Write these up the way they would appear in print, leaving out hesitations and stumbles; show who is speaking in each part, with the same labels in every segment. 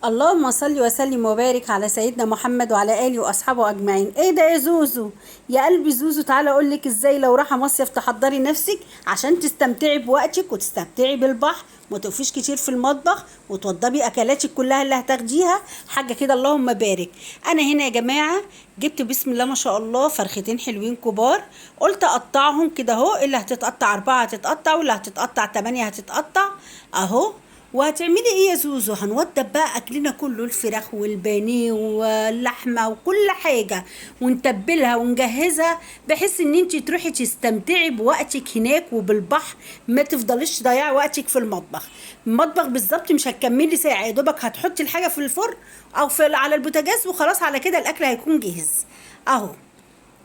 Speaker 1: اللهم صل وسلم وبارك على سيدنا محمد وعلى اله واصحابه اجمعين. ايه ده يا زوزو يا قلبي؟ زوزو تعالى اقول لك ازاي لو رايحة مصيف تحضري نفسك عشان تستمتعي بوقتك وتستمتعي بالبحر، ما تقفيش كتير في المطبخ، وتوضبي اكلاتك كلها اللي هتاخديها حاجة كده. اللهم بارك. انا هنا يا جماعة جبت بسم الله ما شاء الله فرختين حلوين كبار، قلت اقطعهم كده اهو، اللي هتتقطع 4 هتتقطع، واللي هتتقطع 8 هتتقطع اهو. وهتعملي ايه يا زوزو؟ هنوضب بقى اكلنا كله، الفراخ والبانيه واللحمة وكل حاجة، ونتبلها ونجهزها بحيث ان انت تروحي تستمتعي بوقتك هناك وبالبحر، ما تفضليش تضيعي وقتك في المطبخ. المطبخ بالظبط مش هتكملي ساعة، يا دوبك هتحطي الحاجة في الفرن او في على البوتاجاز وخلاص، على كده الاكل هيكون جاهز اهو.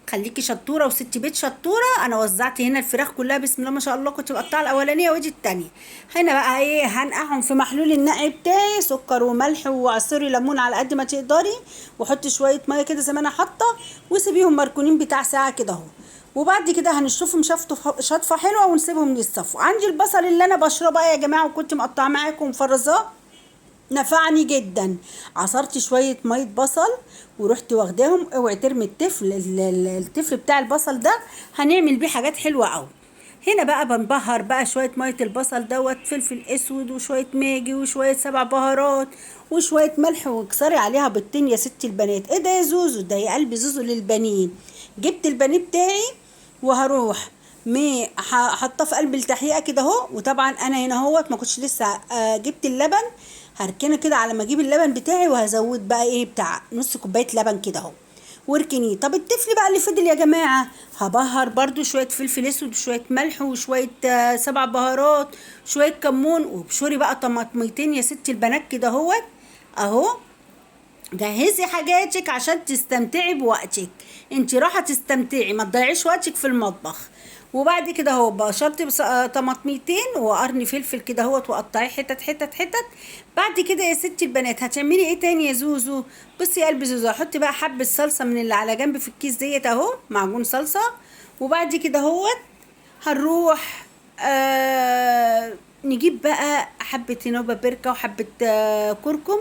Speaker 1: خليكي شطوره وست بيت شطوره. انا وزعت هنا الفراخ كلها بسم الله ما شاء الله، كنت بقطعها الاولانية ودي الثانية. هنا بقى ايه، هنقعهم في محلول النقع بتاعي، سكر وملح وعصير ليمون على قد ما تقدري، وحطي شوية مية كده زي ما انا حاطه، وسيبيهم مركونين بتاع ساعة كده اهو. وبعد كده هنشطفهم شطفه حلوة ونسيبهم يتصفوا. عندي البصل اللي انا بشربه يا جماعة وكنت مقطعاه معاكم ومفرزاه، نفعني جدا. عصرت شوية مية بصل ورحت واخداهم. اوعي ترمي التفل، التفل بتاع البصل ده هنعمل بيه حاجات حلوة قوي. هنا بقى بنبهر بقى شوية مية البصل دوت، فلفل اسود وشوية ماجي وشوية 7 بهارات وشوية ملح، واكسري عليها بيضتين يا ست البنات. ايه ده يا زوزو؟ ده يا قلبي زوزو للبانيه. جبت البانيه بتاعي وهروح حاطاه في قلب التحقيقه كده اهو. وطبعا انا هنا اهوت ما كنتش لسه جبت اللبن، هركنه كده على ما اجيب اللبن بتاعي، وهزود بقى ايه بتاع نص كوباية لبن كده اهو واركنيه. طب التفل بقى اللي فضل يا جماعة هبهر برده شوية فلفل اسود وشوية ملح وشوية 7 بهارات شوية كمون، وبشوري بقى طماطميتين يا ست البنات كده اهوت اهو. جهزي حاجاتك عشان تستمتعي بوقتك، انت راحة تستمتعي، ما تضيعيش وقتك في المطبخ. وبعد كده اهو بشرت طماطميتين وقرن فلفل كده اهوت، وقطعيه حتت حتت حتت. بعد كده يا ستي البنات هتعملي ايه تاني يا زوزو؟ بصي يا قلب زوزو، هحط بقى حبه صلصه من اللي على جنب في الكيس ديت اهو، معجون صلصه. وبعد كده اهوت هنروح نجيب بقى حبه نوبه بركة وحبه كركم.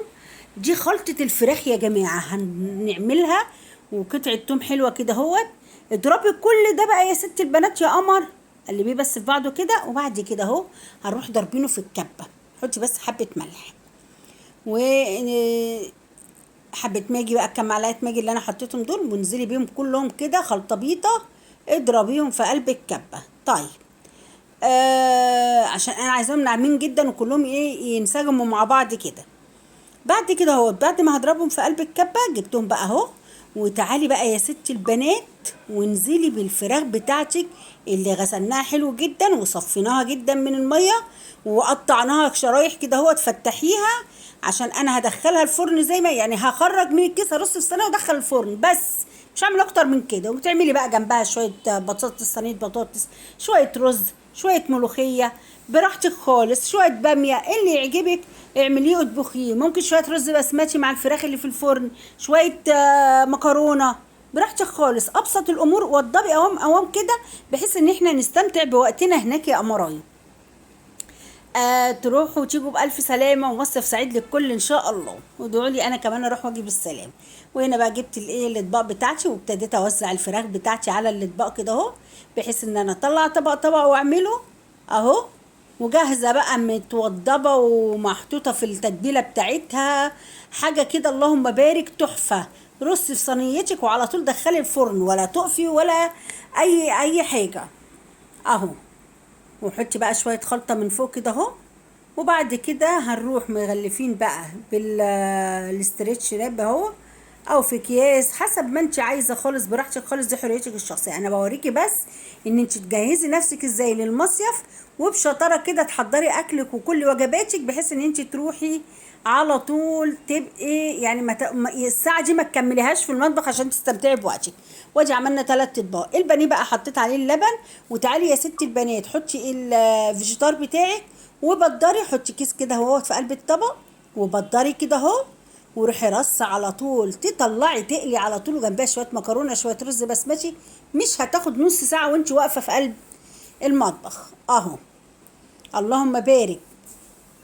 Speaker 1: دي خلطه الفراخ يا جماعة هنعملها، وقطعه توم حلوة كده اهوت. اضربي كل ده بقى يا ست البنات يا قمر، قلبية بس في بعضه كده. وبعد كده اهو هنروح ضاربينه في الكبه. حطي بس حبه ملح و حبه ماجي بقى، كام معلقه ماجي اللي انا حطيتهم دول، وانزلي بيهم كلهم كده خلطبيطه، اضربيهم في قلب الكبه. طيب عشان انا عايزاهم ناعمين جدا وكلهم ايه ينسجموا مع بعض كده. بعد كده اهو بعد ما هضربهم في قلب الكبه جبتهم بقى اهو. وتعالي بقى يا ست البنات وانزلي بالفراخ بتاعتك اللي غسلناها حلو جدا وصفيناها جدا من المية وقطعناها شرايح كده اهو، تفتحيها عشان انا هدخلها الفرن زي ما يعني هخرج من الكيس، هرص في الصينية وادخل الفرن بس، مش هعمل اكتر من كده. وتعملي بقى جنبها شوية بطاطس، صينية بطاطس، شوية رز، شوية ملوخية، براحتك خالص، شوية باميه، اللي يعجبك اعمليه اطبخيه. ممكن شوية رز بسمتي مع الفراخ اللي في الفرن، شوية مكرونه، براحتك خالص. ابسط الامور، وضبي اوام اوام كده بحيث ان احنا نستمتع بوقتنا هناك يا قمرايا. تروحوا وتيجوا بالف سلامه ومصيف سعيد للكل ان شاء الله، وادعوا لي انا كمان اروح واجي بالسلامة. وهنا بقى جبت الايه الاطباق بتاعتي، وابتديت اوزع الفراخ بتاعتي على الاطباق كده اهو، بحيث ان انا اطلع طبق طبق واعمله اهو. وجاهزة بقى متوضبه ومحطوطه في التتبيله بتاعتها، حاجة كده اللهم بارك تحفة. رصي في صينيتك وعلى طول دخلي الفرن، ولا تقفي ولا اي حاجة اهو. وحطي بقى شوية خلطه من فوق كده اهو. وبعد كده هنروح مغلفين بقى بال stretch wrap اهو، او في اكياس حسب ما انت عايزه خالص، براحتك خالص، دي حريتك الشخصية. انا بوريكي بس ان انت تجهزي نفسك ازاي للمصيف، وبشطاره كده تحضري اكلك وكل وجباتك، بحيث ان انت تروحي على طول تبقي يعني الساعة دي ما تكمليهاش في المطبخ عشان تستمتعي بوقتك. وادي عملنا 3 اطباق. البانيه بقى حطيت عليه اللبن. وتعالي يا ست البنات حطي الفيجيتار بتاعك وبدري، حطي كيس كده اهو في قلب الطبق وبدري كده اهو، وروحي رص على طول، تطلعي تقلي على طول، وجنبها شوية مكرونه شوية رز بسمتي. مش هتاخد نص ساعة وانت واقفة في قلب المطبخ اهو. اللهم بارك.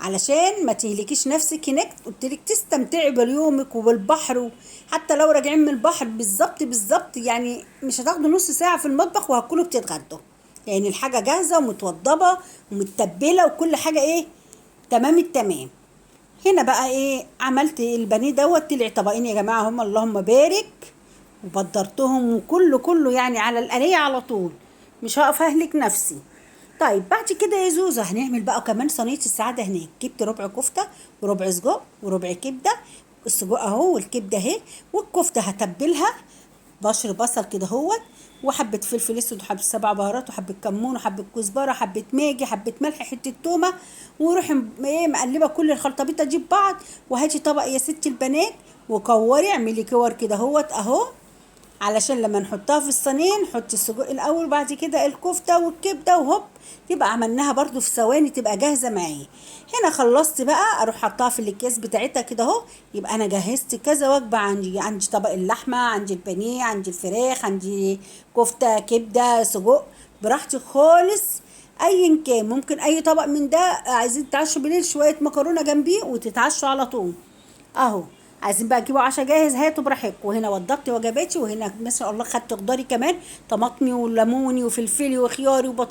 Speaker 1: علشان ما تهلكيش نفسك هناك. قلتلك تستمتعي بيومك وبالبحر، حتى لو راجعين من البحر بالظبط بالظبط، يعني مش هتاخدوا نص ساعة في المطبخ وهتكونوا بتتغدوا، يعني الحاجة جاهزة ومتوضبه ومتبله وكل حاجة ايه تمام التمام. هنا بقى ايه عملت البانيه دوت، طلع طبقين يا جماعة هم اللهم بارك، وبدرتهم وكله كله يعني على القليه على طول، مش هقف اهلك نفسي. طيب بعد كده يا زوزو هنعمل بقى كمان صينية السعادة هناك. جبت ربع كفته وربع سجق وربع كبده، السجق اهو والكبده اهي، والكفته هتبلها بشر بصل كده اهوت، وحبه فلفل اسود وحبه 7 بهارات وحبه كمون وحبه كزبره حبه ماجي حبه ملح حتة تومة، وروحي ايه مقلبه كل الخلطبيطه دي ببعض. وهاتي طبق يا ست البنات وكوري، اعملي كور كده اهوت اهو، علشان لما نحطها في الصينية نحط السجق الاول وبعد كده الكفتة والكبده، وهوب يبقى عملناها برضو في ثواني تبقى جاهزة معايا. هنا خلصت بقى اروح حطها في الاكياس بتاعتها كده اهو. يبقى انا جهزت كذا وجبة عندي، عندي طبق اللحمة، عندي البانيه، عندي الفراخ، عندي كفته كبده سجق، براحتي خالص ايا كان. ممكن اي طبق من ده عايزين تتعشوا بالليل شوية مكرونه جنبيه وتتعشوا على طول اهو. عايزين بقى تجيبوا عشاء جاهز هاتوا براحتكم. وهنا وضبت وجباتي، وهنا ما شاء الله خدت خضاري كمان، طماطمي وليموني وفلفلي وخياري وبطاطس.